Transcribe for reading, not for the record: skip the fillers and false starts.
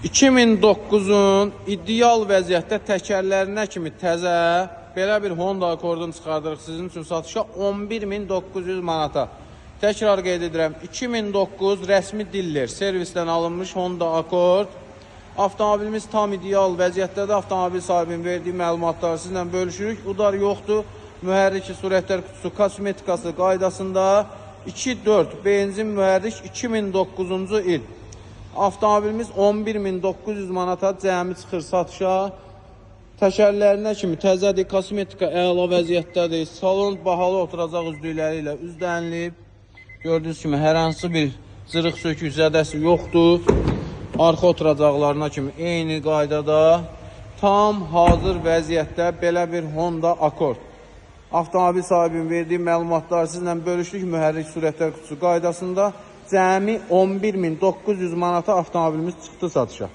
2009-un ideal vəziyyətdə təkərlərinə kimi təzə belə bir Honda Accord'unu çıxardırıq sizin üçün satışa 11.900 manata. Təkrar qeyd edirəm, 2009 rəsmi diller servisdən alınmış Honda Accord. Avtomobilimiz tam ideal vəziyyətdədir. Avtomobil sahibinin verdiyi məlumatları sizlə bölüşürük. Udar yoxdur. Mühərriki, sürətlər qutusu, kosmetikası qaydasında 2.4 benzin mühərrik 2009-cu il. Avtomobilimiz 11.900 manata cəmi çıxır satışa. Təkərlərinə kimi təzədir, kosmetika əla vəziyyətdədir. Salon bahalı oturacaq üzlükləri ilə üzlənilib. Gördüyünüz kimi hər hansı bir cırıq sökük zədəsi yoxdur. Arxa oturacaqlarına kimi eyni qaydada tam hazır vəziyyətdə belə bir Honda Accord. Avtomobil sahibinin verdiyi məlumatları sizlə bölüşdük. Mühərrik sürətlər qutusu qaydasında cəmi 11.900 manata avtomobilimiz çıxdı satışa.